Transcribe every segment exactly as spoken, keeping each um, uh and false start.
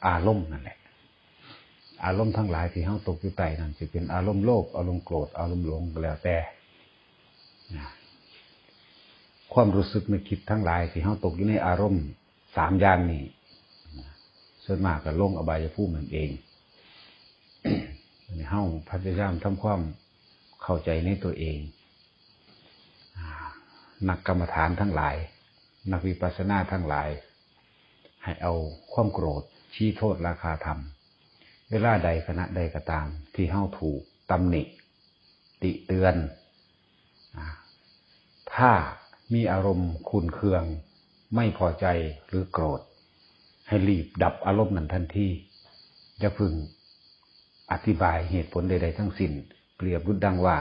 อารมณ์นั่นแหละ อารมณ์ทั้งหลายที่เฮาตกอยู่ใต้นั่นสิเป็นอารมณ์โลภ อารมณ์โกรธ อารมณ์หลงก็แล้วแต่นะ ความรู้สึกนึกคิดทั้งหลายที่เฮาตกอยู่ในอารมณ์สามอย่างนี้นะ ส่วนมากก็ลงอบายภูมินั่นเอง อันนี้เฮาพยายามทำความเข้าใจในตัวเอง อ่า นักกรรมฐานทั้งหลาย นักวิปัสสนาทั้งหลาย ให้เอาความโกรธชี้โทษราคาธรรม เวลาใดขณะใดก็ตาม ที่เฮาถูกตำหนิ ติเตือน อ่า ถ้ามีอารมณ์ขุ่นเคือง ไม่พอใจหรือโกรธ ให้รีบดับอารมณ์นั้นทันที อย่าเพิ่งอธิบายเหตุผลใดๆทั้งสิ้น เปรียบดุจดังว่า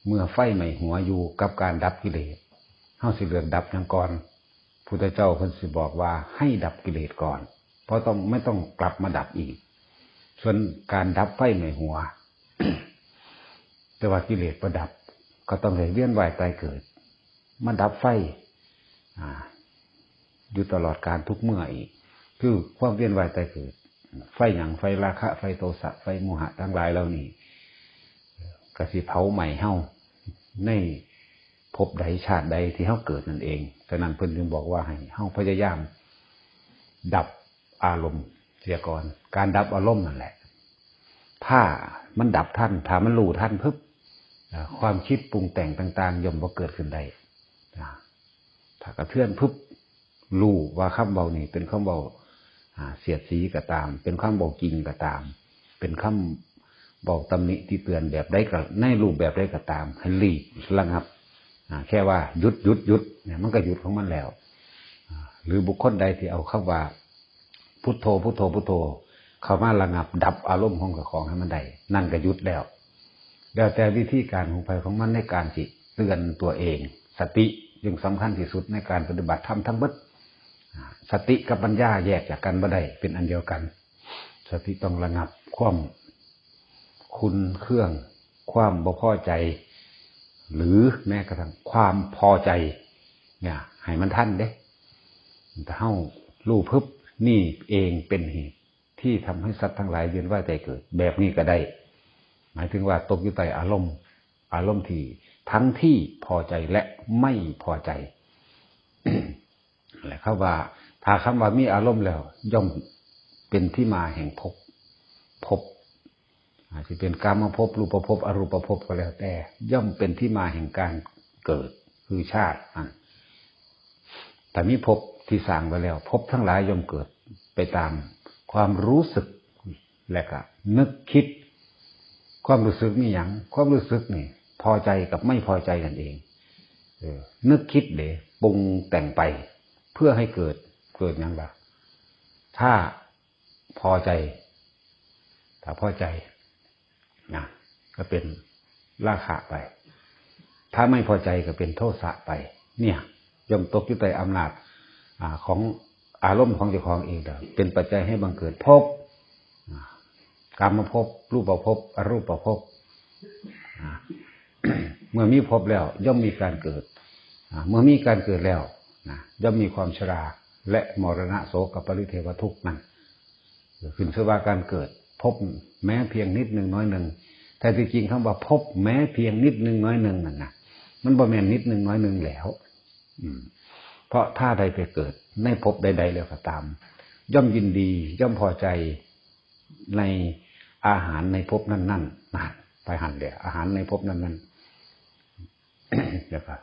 เมื่อไฟไหม้หัวอยู่กับการดับกิเลส เฮาสิเลือกดับหยังก่อน พุทธเจ้าเพิ่นสิบอกว่าให้ดับกิเลสก่อน เพราะต้อง ไม่ต้องกลับมาดับอีก ส่วนการดับไฟไหม้หัว แต่ว่ากิเลสบ่ดับ ก็ต้องได้เวียนว่ายตายเกิด มาดับไฟ อ่า อยู่ตลอดกาลทุกเมื่ออีก คือความเวียนว่ายตายเกิด ไฟหยัง ไฟราคะ ไฟโทสะ ไฟโมหะทั้งหลายเหล่านี้ ก็สิเผาไหม้เฮาในภพใดชาติใดที่เฮาเกิดนั่นเอง ฉะนั้นเพิ่นจึงบอกว่าให้เฮาพยายามดับอารมณ์เสียก่อน การดับอารมณ์นั่นแหละ ถ้ามันดับทัน ถ้ามันรู้ทันปุ๊บ อ่า ความคิดปรุงแต่งต่างๆ ย่อมบ่เกิดขึ้นได้ อ่า ถ้ากระเทือนปุ๊บ รู้ว่าคำเว้านี่เป็นคำเว้า อ่า เสียดสีก็ตาม เป็นคำเว้าจริงก็ตาม เป็นคำเว้าตำหนิติเตือนแบบใดก็ ในรูปแบบใดก็ตาม ให้รีบระงับ อ่า แค่ว่าหยุด หยุด หยุดเนี่ย มันก็หยุดของมันแล้ว อ่า หรือบุคคลใดที่เอาคำว่า พุทโธ พุทโธ พุทโธ เข้ามาระงับดับอารมณ์ของเจ้าของให้มันได้ นั่นก็หยุดแล้ว แล้วแต่วิธีการของไผของมันในการสิเตือนตัวเอง สติจึงสำคัญที่สุดในการปฏิบัติธรรมทั้งเบิด อ่า สติกับปัญญาแยกจากกันบ่ได้ เป็นอันเดียวกัน สติต้องระงับความขุ่นเคือง ความบ่พอใจ หรือแม้กระทั่งความพอใจ เนี่ย ให้มันทันเด้ ถ้าเฮารู้ปุ๊บ นี่เองเป็นเหตุที่ทำให้สัตว์ทั้งหลายเวียนว่ายตายเกิด แบบนี้ก็ได้ หมายถึงว่าตกอยู่ใต้อารมณ์ อารมณ์ที่ทั้งที่พอใจและไม่พอใจ และคำว่า ถ้าคำว่ามีอารมณ์แล้ว ย่อมเป็นที่มาแห่งภพ ภพ อาจจะเป็นกามภพ รูปภพ อรูปภพก็แล้วแต่ ย่อมเป็นที่มาแห่งการเกิด คือชาติ อ่ะ แต่มีภพที่สร้างไว้แล้ว ภพทั้งหลายย่อมเกิดไปตามความรู้สึก และก็นึกคิด ความรู้สึกมีหยัง ความรู้สึกนี่ พอใจกับไม่พอใจนั่นเอง เออ นึกคิดเด้ ปรุงแต่งไป เพื่อให้เกิด เกิดหยังล่ะ ถ้าพอใจ ถ้าพอใจ นะ ก็เป็นราคะไป ถ้าไม่พอใจก็เป็นโทสะไป เนี่ย ย่อมตกอยู่ใต้อำนาจ อ่า ของอารมณ์ของเจ้าของเองแล้ว เป็นปัจจัยให้บังเกิดภพ อ่า กามภพ รูปภพ อรูปภพ อ่า เมื่อมีภพแล้ว ย่อมมีการเกิด อ่า เมื่อมีการเกิดแล้ว นะ ย่อมมีความชรา และมรณะ โศก ปริเทวทุกข์นั่น ขึ้นชื่อว่าการเกิด ภพแม้เพียงนิดหนึ่งน้อยหนึ่ง แต่ที่จริงคำว่าภพแม้เพียงนิดหนึ่งน้อยหนึ่งนั่นนะ มันบ่แม่นนิดหนึ่งน้อยหนึ่งแล้ว อืม เพราะถ้าได้ไปเกิดในภพใดๆแล้วก็ตาม ย่อมยินดี ย่อมพอใจในอาหารในภพนั้นๆ นั่น ไปหั่นเด้อ อาหารในภพนั้นๆ แล้วก็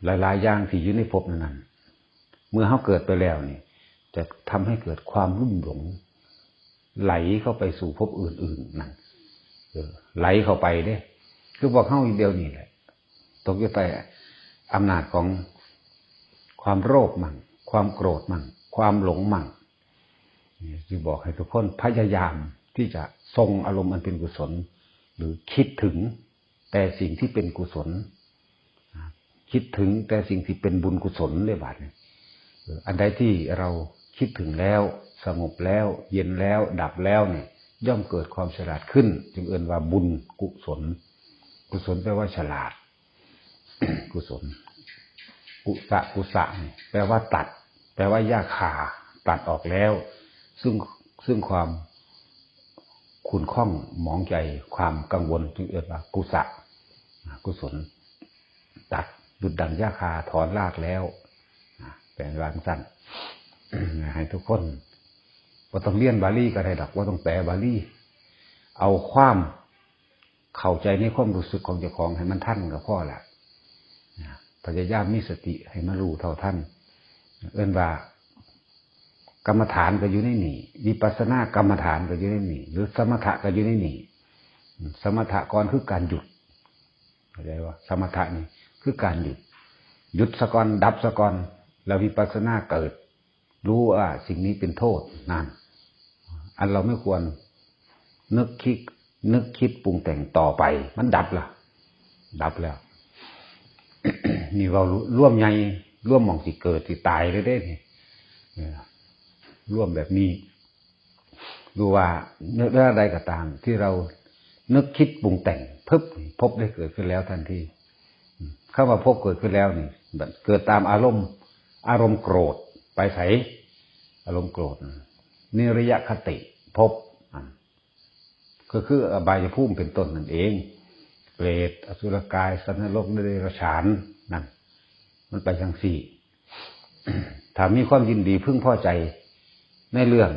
หลายๆอย่างที่อยู่ในภพนั้นๆ เมื่อเฮาเกิดไปแล้วนี่ จะทำให้เกิดความลุ่มหลง ไหลเข้าไปสู่ภพอื่นๆ นั่น เออ ไหลเข้าไปเด้ คือพวกเฮาอยู่เดี๋ยวนี้แหละ ตกอยู่ใต้อำนาจของความโลภมั่ง ความโกรธมั่ง ความหลงมั่ง นี่จึงบอกให้ทุกคนพยายามที่จะทรงอารมณ์อันเป็นกุศล หรือคิดถึงแต่สิ่งที่เป็นกุศล คิดถึงแต่สิ่งที่เป็นบุญกุศลเลยบาดนี้ เออ อันใดที่เราคิดถึงแล้ว สงบแล้ว เย็นแล้ว ดับแล้วเนี่ย ย่อมเกิดความฉลาดขึ้น จึงเอิ้นว่าบุญกุศล กุศลแปลว่าฉลาด กุศล กุสะ กุสะนี่แปลว่าตัด แปลว่าอย่าฆ่า ตัดออกแล้ว ซึ่งซึ่งความขุ่นข้องหมองใจ ความกังวล จึงเอิ้นว่ากุสะ กุศล ตัดดุจดังหญ้าคาถอนรากแล้ว เป็นว่าจั่งซั่น ให้ทุกคนบ่ต้องเรียนบาลีก็ได้ดอก บ่ต้องแปลบาลี เอาความเข้าใจในความรู้สึกของเจ้าของให้มันทันก็พอละ พยายามมีสติให้มันรู้เท่าทัน เอิ้นว่า กรรมฐานก็อยู่ในนี่ วิปัสสนากรรมฐานก็อยู่ในนี่ หรือสมถะก็อยู่ในนี่ สมถะก่อนคือการหยุด เข้าใจว่าสมถะนี่คือการหยุด หยุดซะก่อน ดับซะก่อน แล้ววิปัสสนาเกิด รู้ว่าสิ่งนี้เป็นโทษ นั่น อันเราไม่ควรนึกคิด นึกคิดปรุงแต่งต่อไป มันดับละ ดับแล้ว นี่เว้าร่วมใหญ่ ร่วมหม่องสิเกิดสิตายเลยเด้นี่ เออ ร่วมแบบนี้ รู้ว่าเวลาใดก็ตาม ที่เรานึกคิดปรุงแต่ง พึบ ภพได้เกิดขึ้นแล้วทันที คำว่าภพเกิดขึ้นแล้วนี่ เกิดตามอารมณ์ อารมณ์โกรธ ไปไส อารมณ์โกรธ นิรยคติ ภพ อ่ะ ก็คืออบายภูมิเป็นต้นนั่นเอง เปรต อสุรกาย สัตว์นรก เดรัจฉาน นั่น มันไปจั่งซี้ ถ้ามีความยินดีพึงพอใจในเรื่อง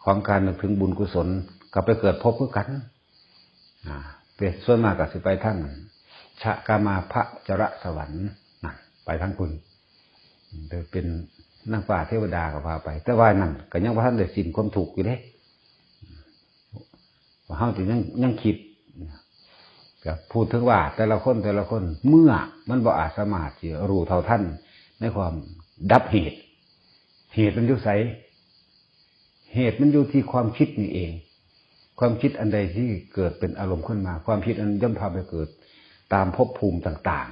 ของการนึกถึงบุญกุศล ก็ไปเกิดภพคือกัน อ่า แต่ส่วนมากก็สิไปทางชะกามาพจรสวรรค์ นั่น ไปทางพุ้น เป็นนางฟ้าเทวดาก็ว่าไป แต่ว่านั่นก็ยังบ่ทันได้สิ้นความทุกข์อยู่เด้ ว่าเฮาสิยัง ยังคิด ก็พูดถึงว่าแต่ละคน แต่ละคน เมื่อมันบ่อาจสามารถสิรู้เท่าทันในความดับเหตุ เหตุมันอยู่ไส เหตุมันอยู่ที่ความคิดนี่เอง ความคิดอันใดที่เกิดเป็นอารมณ์ขึ้นมา ความคิดอันย่อมพาไปเกิดตามภพภูมิต่าง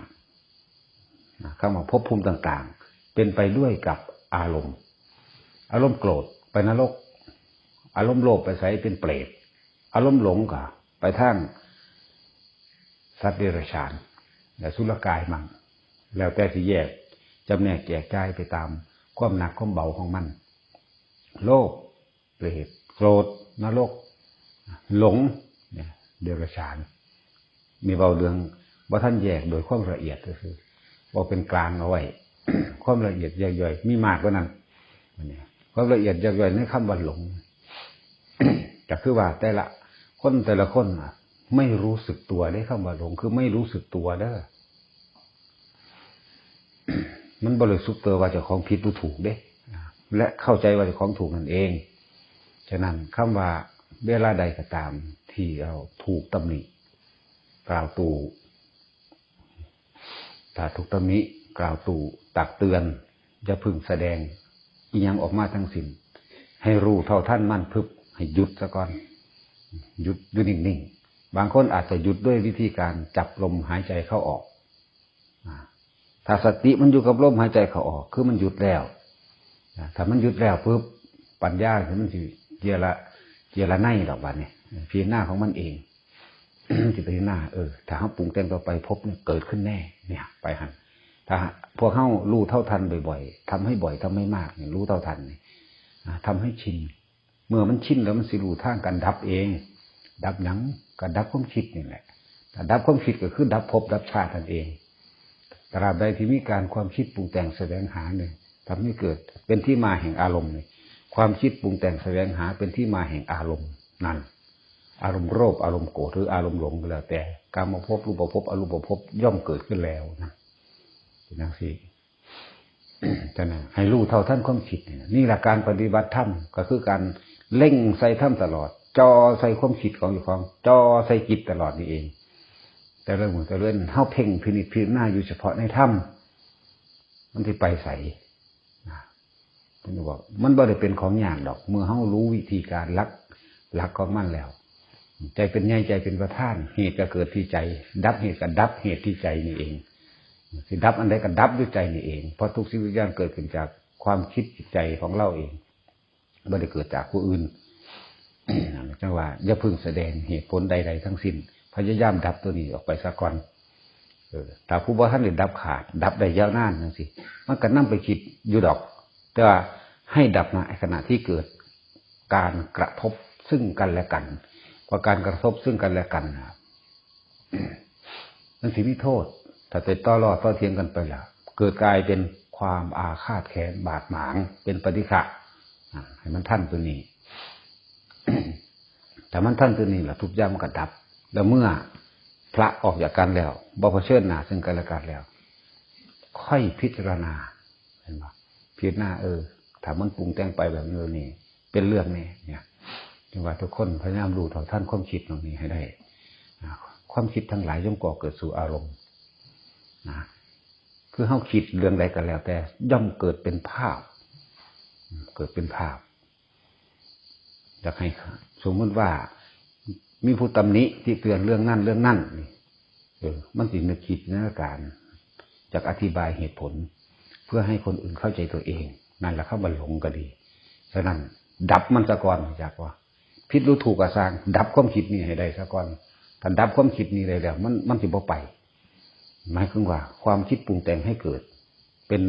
ๆ นะ คำว่าภพภูมิต่างๆ เป็นไปด้วยกับอารมณ์ อารมณ์โกรธไปนรก อารมณ์โลภไปไส เป็นเปรต อารมณ์หลงก็ไปทางสัตว์เดรัจฉาน และอสุรกายมั่ง แล้วแต่สิแยกจำแนกแจกจ่ายไปตามความหนักความเบาของมัน โลภ เปรต โกรธ นรก หลง เนี่ย เดรัจฉาน มีเว้าเรื่องบ่ทันแยกโดยความละเอียดซื่อๆ เว้าเป็นกลางเอาไว้ ความละเอียดแยกย่อยมีมากกว่านั้น อันนี้ ความละเอียดแยกย่อยในคำว่าหลง ก็คือว่าแต่ละคน แต่ละคนน่ะ ไม่รู้สึกตัวเด้ คำว่าหลงคือไม่รู้สึกตัวเด้อ มันบ่รู้สึกตัวว่าเจ้าของผิดหรือถูกเด้ และเข้าใจว่าเจ้าของถูกนั่นเอง ฉะนั้นคำว่าเวลาใดก็ตามที่เราถูกตำหนิ กล่าวตู่ ถ้าถูกตำหนิ กล่าวตู่ ตักเตือน อย่าเพิ่งแสดงอิหยังออกมาทั้งสิ้น ให้รู้เท่าทันมัน พึบ ให้หยุดซะก่อน หยุดอยู่นิ่งๆ บางคนอาจจะหยุดด้วยวิธีการจับลมหายใจเข้าออก อ่า ถ้าสติมันอยู่กับลมหายใจเข้าออก คือมันหยุดแล้ว อ่า ถ้ามันหยุดแล้วปุ๊บ ปัญญาคือมันสิเจร เจรไนดอกบัดนี้ พิจารณาของมันเอง สิพิจารณา เออ ถ้าเราปรุงแต่งต่อไป ภพเนี่ยเกิดขึ้นแน่ เนี่ย ไปหั่น ถ้าพวกเรารู้เท่าทันบ่อยๆ ทำให้บ่อย ทำให้มาก เนี่ย รู้เท่าทันนี่ อ่า ทำให้ชิน เมื่อมันชินแล้วมันสิรู้ทางการดับเอง ดับหยัง ก็ดับความคิดนี่แหละ ถ้าดับความคิดก็คือดับภพดับชาตินั่นเอง ตราบใดที่มีการความคิดปรุงแต่งแสวงหาเนี่ย ทำให้เกิด เป็นที่มาแห่งอารมณ์เนี่ย ความคิดปรุงแต่งแสวงหาเป็นที่มาแห่งอารมณ์นั่น อารมณ์โลภ อารมณ์โกรธ หรืออารมณ์หลงก็แล้วแต่ กามภพ รูปภพ อรูปภพ ย่อมเกิดขึ้นแล้วนะ เป็นจั่งซี้ ฉะนั้นให้รู้เท่าทันความคิดนี่นะ นี่แหละการปฏิบัติธรรม ก็คือการเล็งใส่ธรรมตลอด จ่อใส่ความคิดของเจ้าของ จ่อใส่จิตตลอดนี่เอง แต่ละมื้อแต่ละเดือน เฮาเพ่งพินิจพิจารณาอยู่เฉพาะในธรรม มันสิไปไส นะ เพิ่นบอก มันบ่ได้เป็นของยากดอก เมื่อเฮารู้วิธีการหลัก หลักของมันแล้ว ใจเป็นใหญ่ ใจเป็นประธาน เหตุก็เกิดที่ใจ ดับเหตุก็ดับเหตุที่ใจนี่เอง สิดับอันใดก็ดับด้วยใจนี่เอง เพราะทุกสิ่งทุกอย่างเกิดขึ้นจากความคิดจิตใจของเราเอง บ่ได้เกิดจากผู้อื่น จั่งว่าอย่าเพิ่งแสดงเหตุผลใดๆทั้งสิ้น พยายามดับตัวนี้ออกไปซะก่อน เออ ถ้าผู้บ่ทันได้ดับขาด ดับได้ยาวนานจั่งซี้ มันก็นำไปคิดอยู่ดอก แต่ว่า ให้ดับนะ ขณะที่เกิดการกระทบซึ่งกันและกัน เพราะการกระทบซึ่งกันและกันนะครับ มันสิมีโทษ ถ้าไปต่อล้อต่อเถียงกันไปล่ะ เกิดกลายเป็นความอาฆาตแค้นบาดหมาง เป็นปฏิฆะ อ่า ให้มันทันตัวนี้ ถ้ามันทันตัวนี้ล่ะ ทุกอย่างมันก็ดับ แล้วเมื่อพระออกจากกันแล้ว บ่เผชิญหน้าซึ่งกันและกันแล้ว ค่อยพิจารณา เห็นบ่ พิจารณา เออ ถ้ามันปรุงแต่งไปแบบนี้ เป็นเรื่องแน่เนี่ย จึงว่าทุกคนพยายามรู้เท่าทันความคิดเหล่านี้ให้ได้ อ่า ความคิดทั้งหลายย่อมก่อเกิดสู่อารมณ์ นะ คือเฮาคิดเรื่องใดก็แล้วแต่ ย่อมเกิดเป็นภาพ เกิดเป็นภาพ อยากให้ สมมุติว่า มีผู้ตำหนิติเตือนเรื่องนั้นเรื่องนั้นนี่ เออ มันสินึกคิดจินตนาการ อยากอธิบายเหตุผล เพื่อให้คนอื่นเข้าใจตัวเอง นั่นแหละคำว่าหลงก็ดี ฉะนั้นดับมันซะก่อน อยากว่า ผิดหรือถูกก็ซ่าง ดับความคิดนี้ให้ได้ซะก่อน ถ้าดับความคิดนี้ได้แล้ว มัน มันสิบ่ไป หมายถึงว่าความคิดปรุงแต่งให้เกิด เป็น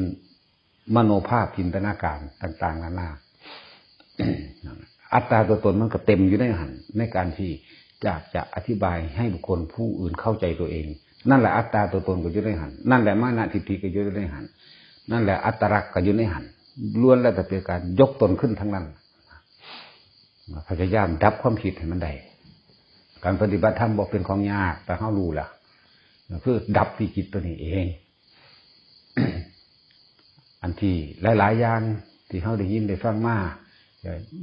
มโนภาพจินตนาการต่างๆ นานา อัตตาตัวตนมันก็เต็มอยู่ในหั้น ในการที่อยากจะอธิบายให้บุคคลผู้อื่นเข้าใจตัวเอง นั่นแหละอัตตาตัวตนก็อยู่ในหั้น นั่นแหละมานะทิฏฐิก็อยู่ในหั้น นั่นแหละอัตตลักษณ์ก็อยู่ในหั้น ล้วนแล้วแต่เป็นการยกตนขึ้นทั้งนั้น พยายามดับความคิดให้มันได้ การปฏิบัติธรรมบ่เป็นของยาก แต่เฮารู้ล่ะ คือดับที่จิตตัวนี้เอง อันที่หลายๆ อย่างที่เฮาได้ยินได้ฟังมา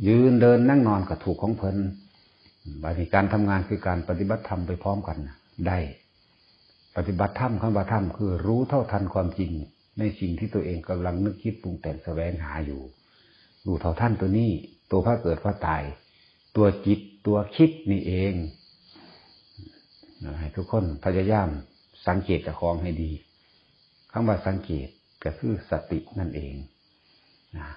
ยืนเดินนั่งนอนก็ถูกของเพิ่น บาดนี้การทำงานคือการปฏิบัติธรรมไปพร้อมกันน่ะ ได้ ปฏิบัติธรรม คำว่าธรรมคือรู้เท่าทันความจริงในสิ่งที่ตัวเองกำลังนึกคิดปรุงแต่งแสวงหาอยู่ รู้เท่าทันตัวนี้ ตัวพาเกิดพาตาย ตัวจิต ตัวคิดนี่เอง ให้ทุกคนพยายามสังเกตเจ้าของให้ดี คำว่าสังเกตก็คือสตินั่นเองนะ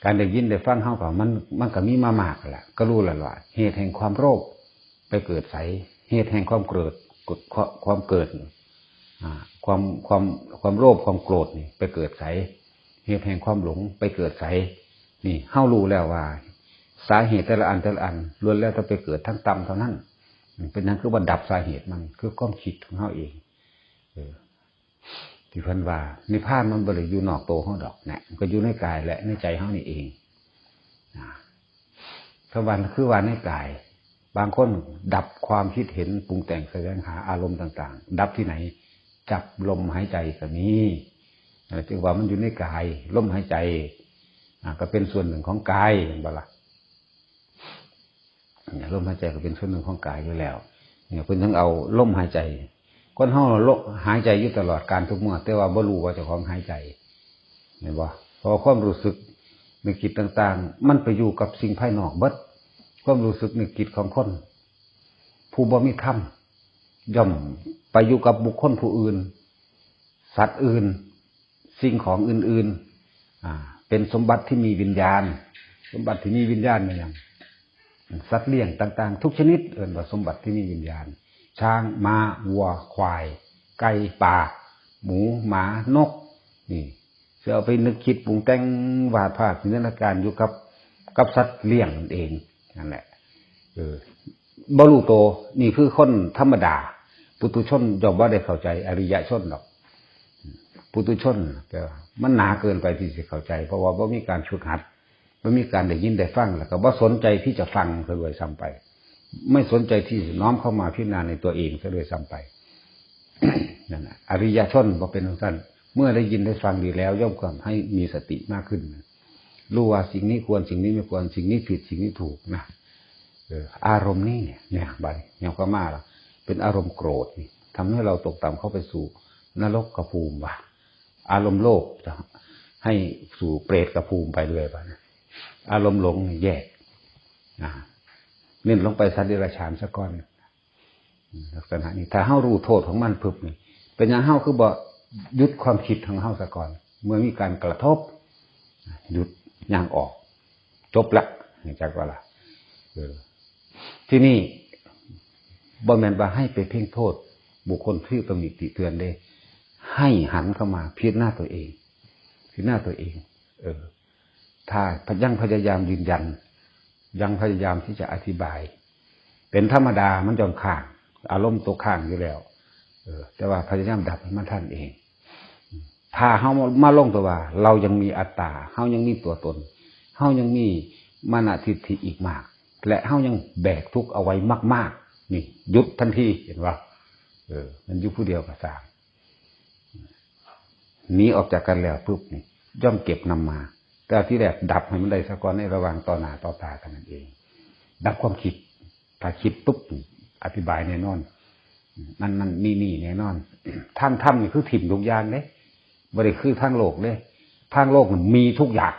การได้ยินได้ฟังเฮาก็มัน มันก็มีมามากแหละ ก็รู้แล้วว่าเหตุแห่งความโลภไปเกิดไส เหตุแห่งความโกรธ ความ ความเกิด อ่า ความ ความ ความโลภ ความโกรธนี่ไปเกิดไส เหตุแห่งความหลงไปเกิดไส นี่เฮารู้แล้วว่า สาเหตุแต่ละอันแต่ละอันล้วนแล้วแต่ไปเกิดทางต่ำเท่านั้น เป็นหยังคือว่าดับสาเหตุมัน คือความคิดของเฮาเอง เออ ที่เพิ่นว่านิพพานมันบ่ได้อยู่นอกตัวเฮาดอก นะ มันก็อยู่ในกายและในใจเฮานี่เอง นะ คำว่าคือว่าในกาย บางคนดับความคิดเห็นปรุงแต่งแสวงหาอารมณ์ต่างๆ ดับที่ไหน จับลมหายใจก็มี เออ จึงว่ามันอยู่ในกาย ลมหายใจ อ่า ก็เป็นส่วนหนึ่งของกาย เห็นบ่ล่ะ เนี่ย ลมหายใจก็เป็นส่วนหนึ่งของกายอยู่แล้ว เนี่ย เพิ่นถึงเอาลมหายใจ คนเฮาลมหายใจอยู่ตลอดกาลทุกเมื่อ แต่ว่าบ่รู้ว่าเจ้าของหายใจ เห็นบ่ เพราะว่าความรู้สึกนึกคิดต่างๆ มันไปอยู่กับสิ่งภายนอกเบิด ความรู้สึกนึกคิดของคน ผู้บ่มีธรรม ย่อมไปอยู่กับบุคคลผู้อื่น สัตว์อื่น สิ่งของอื่นๆ อ่า เป็นสมบัติที่มีวิญญาณ สมบัติที่มีวิญญาณแม่นหยัง สัตว์เลี้ยงต่างๆ ทุกชนิด เอิ้นว่าสมบัติที่มีวิญญาณ ช้าง ม้า วัว ควาย ไก่ ปลา หมู หมา นก นี่ สิเอาไปนึกคิดปรุงแต่งวาดภาพจินตนาการอยู่กับ กับสัตว์เลี้ยงนั่นเอง นั่นแหละ เออ บ่รู้โต นี่คือคนธรรมดา ปุถุชนย่อมบ่ได้เข้าใจอริยชนดอก ปุถุชนก็มันหนาเกินไปที่สิเข้าใจ เพราะว่าบ่มีการฝึกหัด บ่มีการได้ยินได้ฟัง แล้วก็บ่สนใจที่จะฟังซะด้วยซ้ำไป ไม่สนใจที่จะน้อมเข้ามาพิจารณาในตัวเองซะด้วยซ้ำไป นั่นน่ะ อริยชนบ่เป็นจั่งซั้น เมื่อได้ยินได้ฟังดีแล้ว ย่อมทำให้มีสติมากขึ้น รู้ว่าสิ่งนี้ควร สิ่งนี้ไม่ควร สิ่งนี้ผิด สิ่งนี้ถูกนะ เออ อารมณ์นี่เนี่ย เนี่ย บัดนี้ ยังก็มาละ เป็นอารมณ์โกรธนี่ ทำให้เราตกต่ำเข้าไปสู่นรกภูมิว่ะ อารมณ์โลภจะให้สู่เปรตภูมิไปเรื่อยไปนะ อารมณ์หลงนี่แยก อ่า เน้นลงไปสัตว์เดรัจฉานซะก่อน ลักษณะนี้ ถ้าเฮารู้โทษของมันพึบนี่ เป็นหยังเฮาคือบ่หยุดความคิดของเฮาซะก่อน เมื่อมีการกระทบ หยุด ย่างออก จบละ จักว่าล่ะ เออ ทีนี้ บ่แม่นว่าให้ไปเพ่งโทษบุคคลที่ตำหนิติเตือนเด้ ให้หันเข้ามาพิจารณาตัวเอง พิจารณาตัวเอง เออ ถ้ายังพยายามยืนยัน ยังพยายามที่จะอธิบาย เป็นธรรมดามันย่อมค้าง อารมณ์ตกค้างอยู่แล้ว เออ แต่ว่าพยายามดับให้มันทันเอง ถ้าเฮามาลงตัวว่า เรายังมีอัตตา เฮายังมีตัวตน เฮายังมีมานะทิฏฐิอีกมาก และเฮายังแบกทุกข์เอาไว้มากๆ นี่หยุดทันที เห็นบ่ เออ มันอยู่ผู้เดียวก็ซ่าง หนีออกจากกันแล้วปุ๊บนี่ ย่อมเก็บนำมา แต่ที่แรกดับให้มันได้ซะก่อนในระหว่างต่อหน้าต่อตากันนั่นเอง ดับความคิด ถ้าคิดปุ๊บนี่ อธิบายแน่นอน นั่นนั่นนี่นี่แน่นอน ทางธรรมนี่คือถิ่มทุกอย่างเด้ บ่ได้คือทางโลกเด้ ทางโลกมันมีทุกอย่าง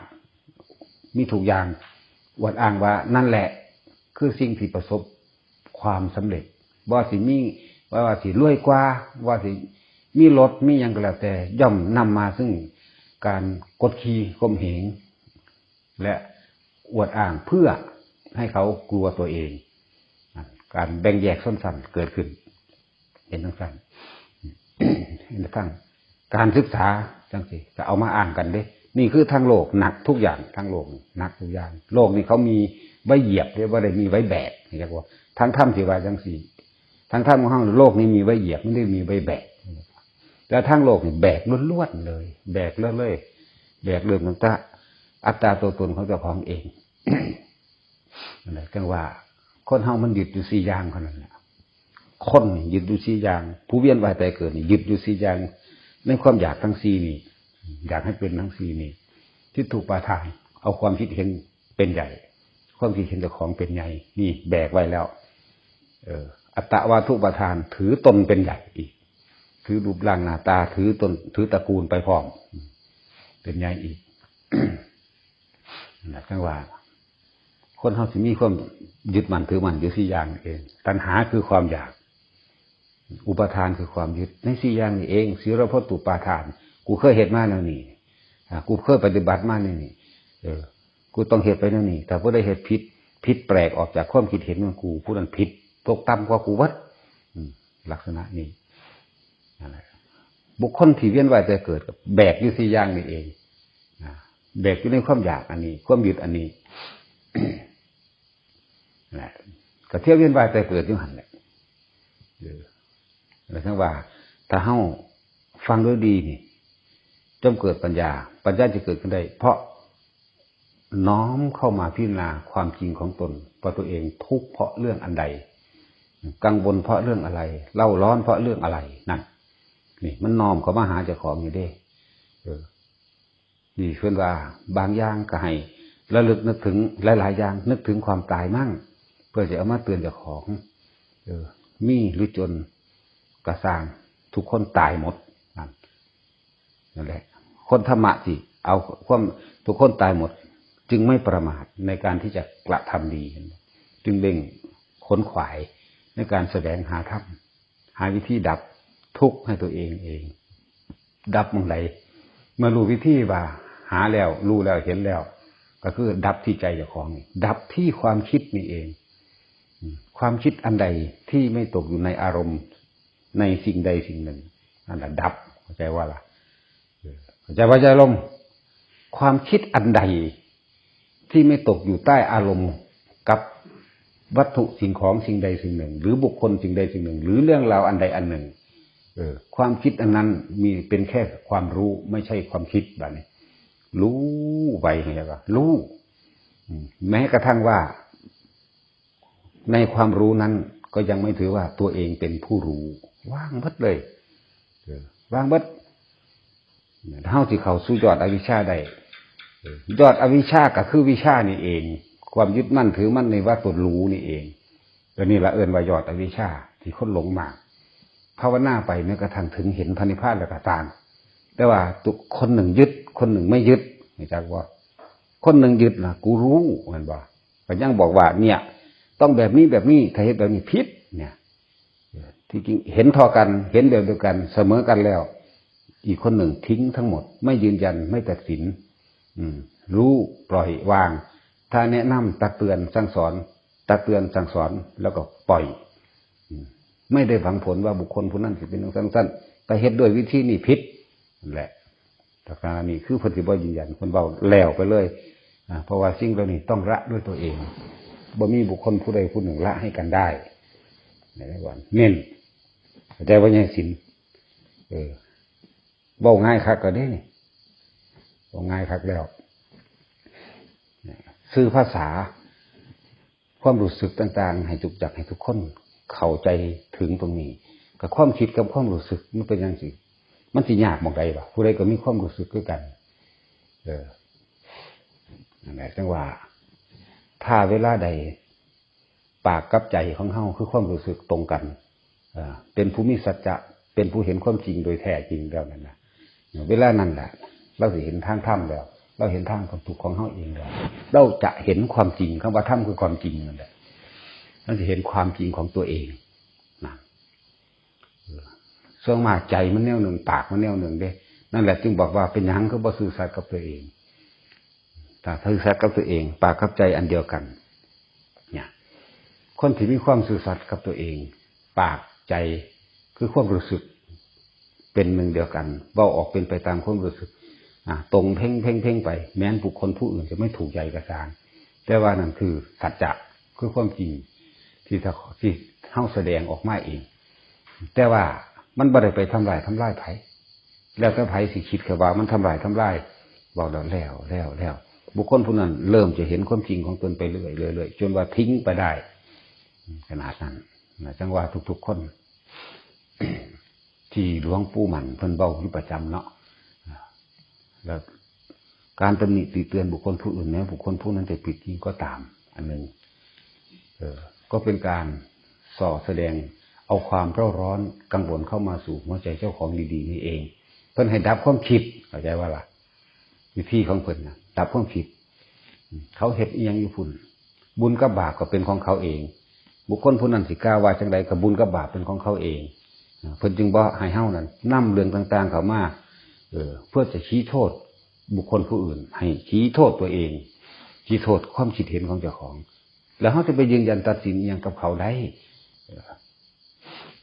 มีทุกอย่าง อวดอ้างว่านั่นแหละ คือสิ่งที่ประสบความสำเร็จ ว่าสิมี ว่า ว่าสิรวยกว่า ว่าสิมีรถ มีหยังก็แล้วแต่ ย่อมนำมาซึ่งการกดขี่ข่มเหง และอวดอ้างเพื่อให้เขากลัวตัวเอง การแบ่งแยกชนชั้นเกิดขึ้น เป็นจังซั่น เห็นทั้งการศึกษาจังซี่ ก็เอามาอ้างกันเด้ นี่คือทางโลกหนักทุกอย่าง ทางโลกนี่หนักทุกอย่าง โลกนี่เขามีไว้เหยียบเด้ บ่ได้มีไว้แบก เรียกว่า ทางธรรมสิว่าจังซี่ ทางธรรมของเฮา โลกนี้มีไว้เหยียบ ไม่ได้มีไว้แบก แต่ทางโลกนี่แบกล้วนๆเลย แบกเรื่อยๆ แบกเรื่องของตา อัตตาตัวตนของเจ้าของเอง นั่นแหละ จังว่า คนเฮามันยึดอยู่สี่อย่างเท่านั้นแหละ คนนี่ยึดอยู่สี่อย่าง ผู้เวียนว่ายตายเกิดนี่ยึดอยู่สี่อย่าง ในความอยากทั้งสี่นี่ อยากให้เป็นทั้งสี่นี่ ทิฏฐุปาทาน เอาความคิดเห็นเป็นใหญ่ ความคิดเห็นเจ้าของเป็นใหญ่ นี่แบกไว้แล้ว เออ อัตตวาทุปาทาน ถือตนเป็นใหญ่อีก ถือรูปร่างหน้าตา ถือตน ถือตระกูลไปพร้อม เป็นใหญ่อีก นะ จังว่า คนเฮาสิมีความยึดมั่นถือมั่นอยู่สี่อย่างนี่เอง ตัณหาคือความอยาก อุปาทานคือความยึด ในสี่อย่างนี่เอง สีลพัตตุปาทาน กูเคยเฮ็ดมาแนวนี้ อ่า กูเคยปฏิบัติมาแนวนี้ เออ กูต้องเฮ็ดไปแนวนี้ ถ้าผู้ใดเฮ็ดผิด ผิดแปลกออกจากความคิดเห็นของกู ผู้นั้นผิด ตกต่ำกว่ากูเบิด อืม ลักษณะนี้ นั่นแหละ บุคคลที่เวียนว่ายตายเกิดก็แบกอยู่สี่อย่างนี่เอง นะ แบกอยู่ในความอยากอันนี้ ความยึดอันนี้ นะ ก็เที่ยวเวียนว่ายตายเกิดอยู่หั่นแหละ เออ แล้วถึงว่า ถ้าเฮาฟังด้วยดีนี่ จนเกิดปัญญา ปัญญาจะเกิดขึ้นได้ เพราะน้อมเข้ามาพิจารณาความจริงของตน ว่าตัวเองทุกข์เพราะเรื่องอันใด กังวลเพราะเรื่องอะไร เร่าร้อนเพราะเรื่องอะไร นั่น นี่มันน้อมเข้ามาหาเจ้าของอยู่เด้ เออ นี่เพิ่นว่าบางอย่างก็ให้ระลึกนึกถึงหลายๆอย่าง นึกถึงความตายมั่ง เพื่อจะเอามาเตือนเจ้าของ เออ มีหรือจนก็ซ่าง ทุกคนตายหมด นั่น นั่นแหละ คนธรรมะสิเอาความทุกคนตายหมด จึงไม่ประมาทในการที่จะกระทำดี จึงเร่งขนขวายในการแสวงหาธรรม หาวิธีดับทุกข์ให้ตัวเองเอง ดับหม่องใด เมื่อรู้วิธีว่าหาแล้ว รู้แล้ว เห็นแล้ว ก็คือดับที่ใจเจ้าของนี่ ดับที่ความคิดนี่เอง อืม ความคิดอันใดที่ไม่ตกอยู่ในอารมณ์ ในสิ่งใดสิ่งหนึ่ง นั่นแหละดับ เข้าใจว่าล่ะ เออ เข้าใจว่าใจลม ความคิดอันใดที่ไม่ตกอยู่ใต้อารมณ์กับวัตถุสิ่งของสิ่งใดสิ่งหนึ่ง หรือบุคคลสิ่งใดสิ่งหนึ่ง หรือเรื่องราวอันใดอันหนึ่ง เออ ความคิดอันนั้นมีเป็นแค่ความรู้ ไม่ใช่ความคิด บัดนี้ รู้ไว้ เห็นแล้วก็รู้ อืม แม้กระทั่งว่า ในความรู้นั้นก็ยังไม่ถือว่าตัวเองเป็นผู้รู้ ว่างเบิดเลย เออ ว่างเบิด เฮาสิเข้าสู่ยอดอวิชชาได้ เออ ยอดอวิชชาก็คือวิชชานี่เอง ความยึดมั่นถือมั่นในว่าตนรู้นี่เอง ตัวนี้ละเอิ้นว่ายอดอวิชชา ที่คนหลงมาก ภาวนาไปแม้กระทั่งถึงเห็นพระนิพพานแล้วก็ตาม แต่ว่าทุกคนหนึ่งยึด คนหนึ่งไม่ยึด รู้จักบ่ คนหนึ่งยึดนะ กูรู้ แม่นบ่ ก็ยังบอกว่า เนี่ย ต้องแบบนี้แบบนี้ ถ้าเฮ็ดแบบนี้ผิด เนี่ย ที่จริงเห็นเท่ากัน เห็นแบบเดียวกัน เสมอกันแล้ว อีกคนหนึ่งทิ้งทั้งหมด ไม่ยืนยัน ไม่ตัดสิน อืม รู้ ปล่อย วาง ถ้าแนะนำ ตักเตือน สั่งสอน ตักเตือน สั่งสอน แล้วก็ปล่อย อืม ไม่ได้หวังผลว่าบุคคลผู้นั้นสิเป็นจั่งซั่นจั่งซั่น แต่เฮ็ดด้วยวิธีนี้ผิด นั่นแหละ ลักษณะนี้คือเพิ่นสิบ่ยืนยัน เพิ่นเว้าแล้วไปเลย อ่า เพราะว่าสิ่งเหล่านี้ต้องละด้วยตัวเอง บ่มีบุคคลผู้ใดผู้หนึ่งละให้กันได้ ในวันเน้น เข้าใจว่ายังสิน เออ เว้าง่ายคักก็ได้นี่ เว้าง่ายคักแล้ว สื่อภาษา ความรู้สึกต่างๆ ให้ทุก อยากให้ทุกคนเข้าใจถึงตรงนี้ กับความคิดกับความรู้สึกมันเป็นจั่งซี้ มันสิยากหม่องใดวะ ผู้ใดก็มีความรู้สึกคือกัน เออ นั่นแหละ จั่งว่า ถ้าเวลาใด ปากกับใจของเฮาคือความรู้สึกตรงกัน เอ่อ เป็นผู้มีสัจจะ เป็นผู้เห็นความจริงโดยแท้จริงแล้วนั่นนะ เวลานั้นแหละ เราสิเห็นทางธรรมแล้ว เราเห็นทางความทุกข์ของเฮาเองแล้ว เราจะเห็นความจริง คำว่าธรรมคือความจริงนั่นแหละ เราสิเห็นความจริงของตัวเองนะ เออ ส่วนมากใจมันแนวหนึ่ง ปากมันแนวหนึ่งเด้ นั่นแหละจึงบอกว่าเป็นหยังคือบ่ซื่อสัตย์กับตัวเอง ถ้าซื่อสัตย์กับตัวเอง ปากกับใจอันเดียวกัน เนี่ย คนที่มีความซื่อสัตย์กับตัวเอง ปากใจคือความรู้สึก เป็นหนึ่งเดียวกัน เว้าออกเป็นไปตามความรู้สึก อ่ะ ตรงเพ่งเพ่งเพ่งไป แม้นบุคคลผู้อื่นจะไม่ถูกใจก็ตาม แต่ว่านั่นคือสัจจะ คือความจริง ที่ถ้า ที่เฮาแสดงออกมาเอง แต่ว่ามันบ่ได้ไปทำลาย ทำลายไผ แล้วแต่ไผสิคิดแค่ว่ามันทำลาย ทำลาย บอกแล้ว แล้ว แล้ว แล้ว บุคคลผู้นั้นเริ่มจะเห็นความจริงของตนไปเรื่อยๆ เรื่อยๆ จนว่าทิ้งไปได้ ขนาดนั้นนะ จั่งว่าทุกๆ คน ที่หลวงปู่มั่นเพิ่นเว้าอยู่ประจำเนาะ แล้วการตำหนิติเตือนบุคคลผู้อื่น แม้บุคคลผู้นั้นจะผิดจริงก็ตาม อันหนึ่ง เออ ก็เป็นการส่อแสดงเอาความเร่าร้อนกังวลเข้ามาสู่หัวใจเจ้าของดีๆ นี่เอง เพิ่นให้ดับความคิด เข้าใจว่าล่ะ วิธีของเพิ่นนะ ดับความคิด เขาเฮ็ดอิหยังอยู่พุ่น บุญกับบาปก็เป็นของเขาเอง บุคคลผู้นั้นสิกล่าวว่าจั่งใดก็บุญกับบาปเป็นของเขาเอง เพิ่นจึงบ่ให้เฮานั้นนำเรื่องต่างๆ เข้ามา เออ เพื่อจะชี้โทษบุคคลผู้อื่น ให้ชี้โทษตัวเอง ชี้โทษความคิดเห็นของเจ้าของ แล้วเฮาจะไปยืนยันตัดสินอิหยังกับเขาได้ เออ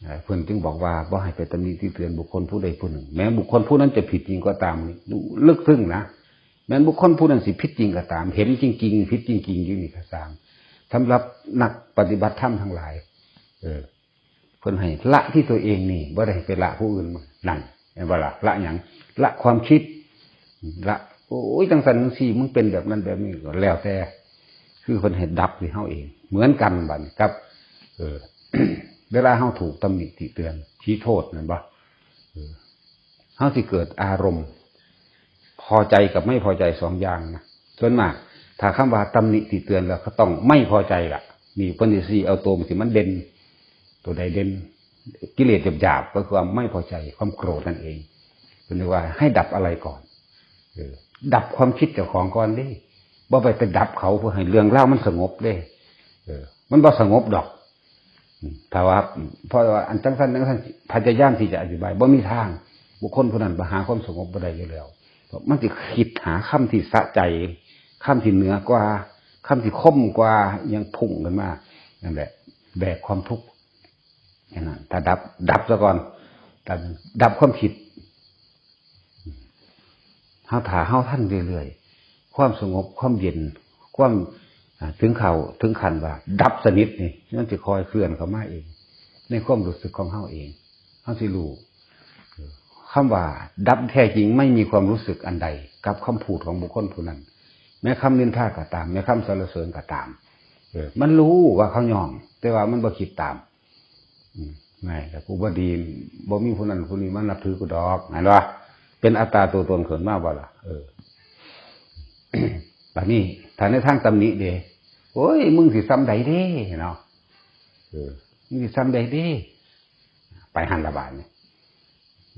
เอ่อ เพิ่นจึงบอกว่าบ่ให้ไปตำหนิติเตือนบุคคลผู้ใดผู้หนึ่ง แม้บุคคลผู้นั้นจะผิดจริงก็ตาม นี่ลึกซึ้งนะ แม้บุคคลผู้นั้นสิผิดจริงก็ตาม เห็นจริงๆ ผิดจริงๆ อยู่นี่ก็ตาม สำหรับนักปฏิบัติธรรมทั้งหลาย เออ เพิ่นให้ละที่ตัวเองนี่ บ่ได้ไปละผู้อื่นมา นั่น เห็นบ่ล่ะ ละหยัง ละความคิด ละ โอ้ย จั่งซั่นจั่งซี้ มึงเป็นแบบนั้นแบบนี้ ก็แล้วแต่ คือเพิ่นให้ดับที่เฮาเอง เหมือนกันบัดนี้กับ เออ เวลาเฮาถูกตำหนิติเตือน ชี้โทษนั่นบ่ เออ เฮาสิเกิดอารมณ์ พอใจกับไม่พอใจสองอย่างนะ ส่วนมาก ถ้าคำว่าตำหนิติเตือนแล้ว ก็ต้องไม่พอใจล่ะ นี่เพิ่นสิเอาตัวมันสิมันเด่น ตัวใดเด่น กิเลสหยาบๆ ก็คือความไม่พอใจ ความโกรธนั่นเอง เพิ่นเรียกว่าให้ดับอะไรก่อน เออ ดับความคิดเจ้าของก่อนเด้ บ่ไป ไปดับเขาเพื่อให้เรื่องราวมันสงบเด้ เออ มันบ่สงบดอก อืม ถ้าว่า เพราะว่าอันจั่งซั่นจั่งซั่น พยายามที่จะอธิบาย บ่มีทาง บุคคลผู้นั้นบ่หาความสงบบ่ได้อยู่แล้ว มันสิคิดหาคำที่สะใจ คำที่เหนือกว่า คำที่คมกว่า ยังพุ่งขึ้นมา นั่นแหละ แบกความทุกข์ แค่นั้น ถ้าดับ ดับซะก่อน ดับ ดับความคิด เฮา ถ้าเฮาทันเรื่อยๆ ความสงบ ความเย็น ความ อ่า ถึงเข้า ถึงขั้นว่าดับสนิทนี่ มันสิค่อยเคลื่อนเข้ามาเอง ในความรู้สึกของเฮาเอง เฮาสิรู้ คำว่าดับแท้จริงไม่มีความรู้สึกอันใดกับคำพูดของบุคคลผู้นั้น แม้คำนินทาก็ตาม แม้คำสรรเสริญก็ตาม เออ มันรู้ว่าเขาย่อง แต่ว่ามันบ่คิดตาม อืม ไง แต่กูบ่ดี บ่มีผู้นั้นผู้นี้มานับถือกูดอก เห็นบ่ เป็นอัตตาตัวตนขึ้นมาบ่ล่ะ เออ บัดนี้ ถ้าในทางตำหนิเด้ โอ้ย มึงสิส่ำใดเด้ เนาะ เออ มึงสิส่ำใดเด้ ไปหั่นละบาดนี่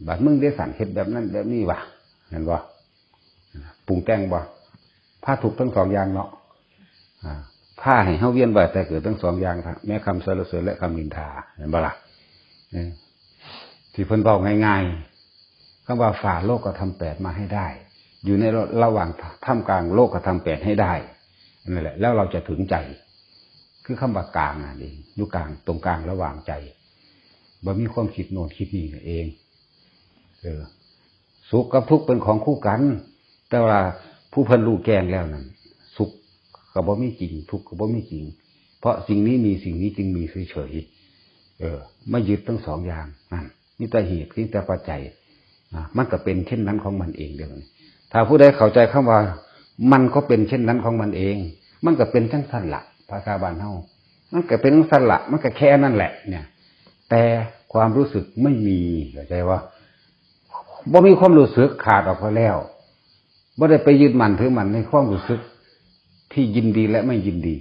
บาดมึงได้สั่นเฮ็ดแบบนั้นแบบนี้วะ เห็นบ่ ปรุงแต่งบ่ พาทุกข์ทั้งสองอย่างเนาะ อ่า พาให้เฮาเวียนว่ายตายเกิดทั้งสองอย่าง แม้คำสรรเสริญและคำนินทา เห็นบ่ล่ะ เออ ที่เพิ่นเว้าง่ายๆ คำว่าฝ่าโลกธรรมแปดมาให้ได้ อยู่ในระหว่างท่ามกลางโลกธรรมแปดให้ได้ นั่นแหละ แล้วเราจะถึงใจ คือคำว่ากลางนั่นเอง อยู่กลาง ตรงกลางระหว่างใจ บ่มีความคิดโน่นคิดนี่นั่นเอง เออ สุขกับทุกข์เป็นของคู่กัน แต่ว่าผู้เพิ่นรู้แจ้งแล้วนั่น สุ ก็บ่มีจริง ทุกข์ก็บ่มีจริง เพราะสิ่งนี้มี สิ่งนี้จึงมีเฉยๆ เออ ไม่ยึดทั้งสองอย่างนั่น มีแต่เหตุ เพียงแต่ปัจจัย อ่ะ มันก็เป็นเช่นนั้นของมันเองเดี๋ยวนี้ ถ้าผู้ใดเข้าใจคำว่า มันก็เป็นเช่นนั้นของมันเอง มันก็เป็นจังซั่นละ ภาษาบ้านเฮา มันก็เป็นจังซั่นละ มันก็แค่นั้นแหละ เนี่ย แต่ความรู้สึกไม่มี เข้าใจว่า บ่มีความรู้สึก ขาดออกไปแล้ว บ่ได้ไปยึดมั่นถือมั่นในความรู้สึกที่ยินดีและไม่ยินดี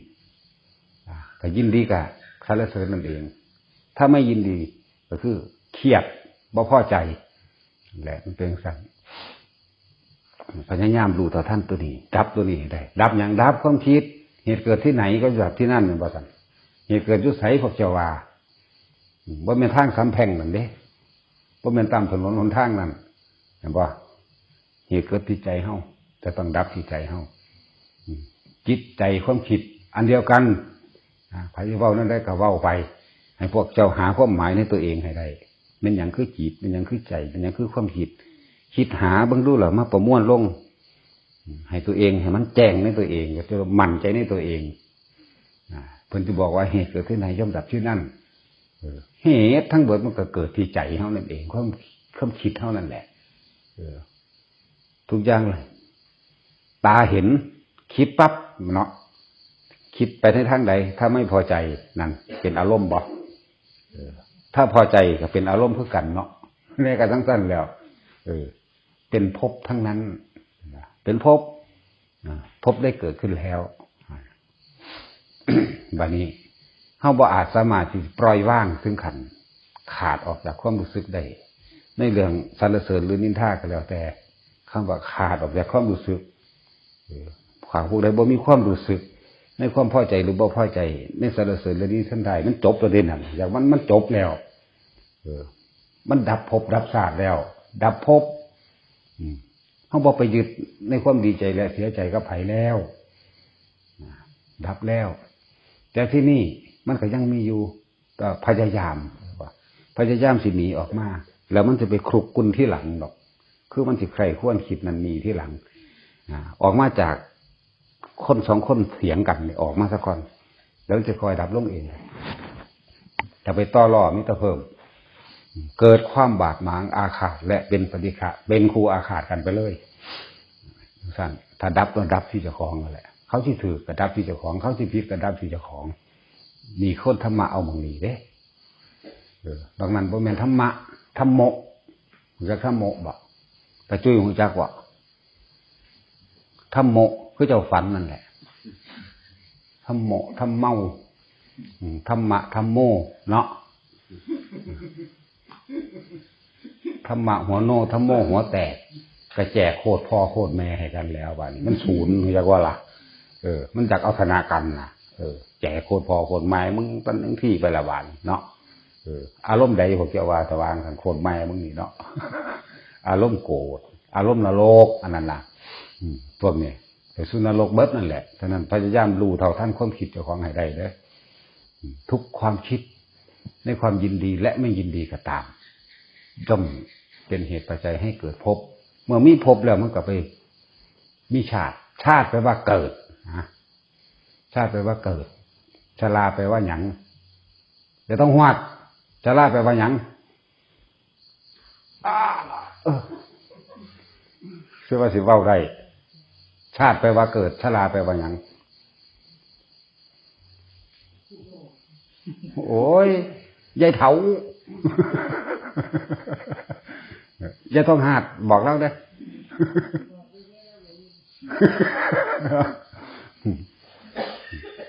อ่า ถ้ายินดีก็สรรเสริญนั่นเอง ถ้าไม่ยินดีก็คือเครียด บ่พอใจ และมันเป็นจั่งซั่น พยายามรู้เท่าทันตัวนี้ ดับตัวนี้ให้ได้ ดับหยัง ดับความคิด เหตุเกิดที่ไหนก็ดับที่นั่น แม่นบ่ซั่น เหตุเกิดอยู่ไส พวกเจ้าว่า อืม บ่แม่นทางสามแพร่งนั่นเด้ บ่แม่นตามถนนหนทางนั่น เห็นบ่ เหตุเกิดที่ใจเฮา จะต้องดับที่ใจเฮา อืม จิตใจความคิดอันเดียวกัน อ่า ไผเว้าแนวใดก็เว้าไป ให้พวกเจ้าหาความหมายในตัวเองให้ได้ แม่นหยังคือจิต แม่นหยังคือใจ แม่นหยังคือความคิด คิดหาเบิ่งดูล่ะ มาประมวลลง อืม ให้ตัวเอง ให้มันแจ้งในตัวเอง ก็จะมั่นใจในตัวเอง อ่า เพิ่นสิบอกว่าเหตุเกิดที่ไหนย่อมดับที่นั่น เออ เหตุทั้งหมดมันก็เกิดที่ใจเฮานั่นเอง ความ ความคิดเฮานั่นแหละ เออ ทุกอย่างเลย ตาเห็น คิดปั๊บเนาะ คิดไปในทางใด ถ้าไม่พอใจ นั่นเป็นอารมณ์บ่ เออ ถ้าพอใจก็เป็นอารมณ์คือกันเนาะ แม่นก็จั่งซั่นแล้ว เออ เป็นภพทั้งนั้น เป็นภพ อ่า ภพได้เกิดขึ้นแล้ว บัดนี้ เฮาบ่อาจสามารถที่ปล่อยวางถึงขั้นขาดออกจากความรู้สึกได้ ในเรื่องสรรเสริญหรือนินทาก็แล้วแต่ คำว่าขาดออกจากความรู้สึก เออ ถ้าผู้ใดบ่มีความรู้สึก ในความพอใจหรือบ่พอใจ ในสรรเสริญหรือนินทา มันจบแล้วเด้นั่น อย่างมัน มันจบแล้ว เออ มันดับภพดับชาติแล้ว ดับภพ อืม เฮาบ่ไปยึดในความดีใจและเสียใจกับไผแล้ว ดับแล้ว แต่ที่นี่มันก็ยังมีอยู่ ก็พยายาม พยายามสิหนีออกมา แล้วมันจะไปคลุกกลุ้นทีหลังดอก คือมันสิใคร่ครวญคิดนั่นนี่ทีหลัง อ่า ออกมาจากคนสองคนเถียงกันนี่ ออกมาซะก่อน แล้วจะค่อยดับลงเอง จะไปต่อรอง มีแต่เพิ่ม เกิดความบาดหมางอาฆาต และเป็นปฏิฆะ เป็นคู่อาฆาตกันไปเลย ซั่น ถ้าดับก็ดับที่เจ้าของนั่นแหละ เขาสิถืกก็ดับที่เจ้าของ เขาสิผิดก็ดับที่เจ้าของ นี่คนธรรมะเอาหม่องนี้เด้ เออ ดังนั้นบ่แม่นธรรมะ ธรรมโม รู้จักธรรมโมบ่ ตาจุ้ยรู้จักบ่ ธรรมโม คือเจ้าฝันนั่นแหละ ธรรมโม ธรรมเมา อืม ธรรมะ ธรรมโม เนาะ ธรรมะหัวโน ธรรมโมหัวแตก ก็แจกโคตรพ่อโคตรแม่ให้กันแล้ว บัดนี้มันศูนย์ รู้จักว่าล่ะ เออ มันอยากเอาชนะกันน่ะ เออ แจกโคตรพ่อโคตรแม่ มึงเป็นจั่งซี้ไปละ บัดนี้เนาะ เออ อารมณ์ใดพวกเจ้าว่า สว่างกัน โคตรแม่มึงนี่เนาะ อารมณ์โกรธ อารมณ์นรก อันนั้นน่ะ อืม พวกนี้ไปสู่นรกเบิดนั่นแหละ ฉะนั้นพยายามรู้เท่าทันความคิดเจ้าของให้ได้เด้อ อืม ทุกความคิด ในความยินดีและไม่ยินดีก็ตาม ย่อมเป็นเหตุปัจจัยให้เกิดภพ เมื่อมีภพแล้วมันก็ไปมีชาติ ชาติแปลว่าเกิดนะ ชาติแปลว่าเกิด ชราแปลว่าหยัง จะต้องหวัด ชราแปลว่าหยัง อ่า เออ คือว่าสิเว้าได้ ชาติแปลว่าเกิด ชราแปลว่าหยัง โอ้ย ยายเฒ่า ยายทองหาด บอกเราเด้อ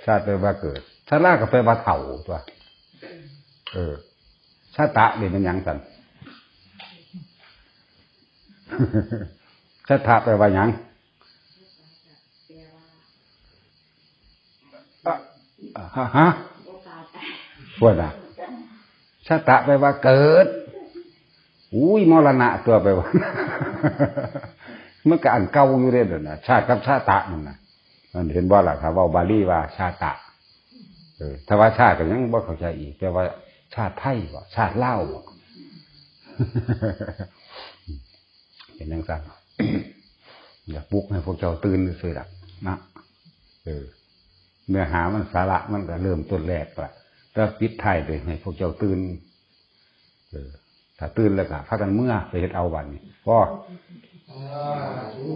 ชาติแปลว่าเกิด ชราก็แปลว่าเฒ่าตัว เออ ชาตะนี่มันหยังซั่น ชาตะแปลว่าหยัง อะ ฮะ ฮะ พวกน่ะ ชาตะแปลว่าเกิด อุ้ย มรณะตัวไปว่า มันก็อันเก่าอยู่เด้นั่นน่ะ ชาติกับชาตะนั่นน่ะ มันเห็นบ่ล่ะ ถ้าเว้าบาลีว่าชาตะ เออ ถ้าว่าชาติก็ยังบ่เข้าใจอีก แต่ว่าชาติไทยบ่ ชาติลาวบ่ เป็นจั่งซั่น อยากปลุกให้พวกเจ้าตื่นซื่อๆดอกนะ เออ เนื้อหามันสาระมันก็เริ่มต้นแรกละ แต่ปิดท้ายโดยให้พวกเจ้าตื่น เออ ถ้าตื่นแล้วก็พากันเมือไปเฮ็ดเอาบัดนี้ พอ สาธุ